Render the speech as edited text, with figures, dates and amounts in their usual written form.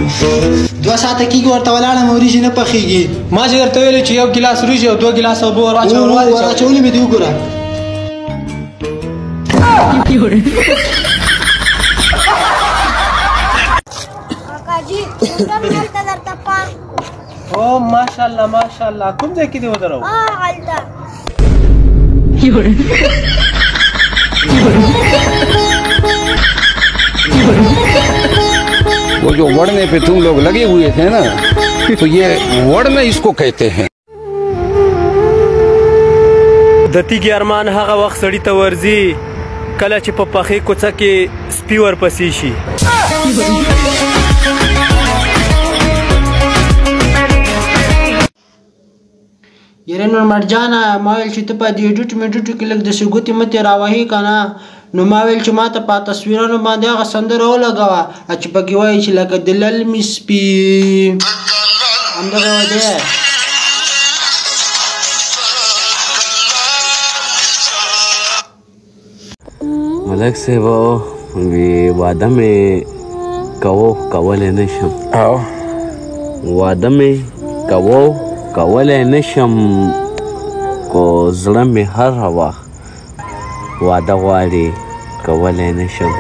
2 ساعته کېږي ورته ولاړم، وریجې نه پخېږي. ما چې درته ویلي چې 1 ګیلاس وریجې او 2 ګیلاسه اوبه ور واچوه، ور واچولې مې دي، وګوره. کاکا جي، موټر مې هلته درته پارک کړو. او ماشاءالله ماشاءالله، کوم ځای کې دې ودرو؟ هلته. वो जो वड़ने पे तुम लोग लगे हुए थे ना, तो ये वड़ने इसको कहते हैं. د تیږې ارمان هغه وخت سړي ته ورځي کله چې په پخې کوڅه کې سپي ورپسې شي. یاره نور مرجانه، ما ویل چې ته په دې ډوټ مې ډوټو کې لږ داسې ګوتې متې راوهې که نه، نو ما ویل چې ما ته په تصویرونو باندې هغه سندره ولګوه چې پکې وایي چې لکه د للمي سپي، همدغه دی. ملک صاحب، وی واده مې کوو کولی نه شم. او واده مې کوو کولی نه شم، کو زړه مې هر وخت واده غواړي، کولی نه شم.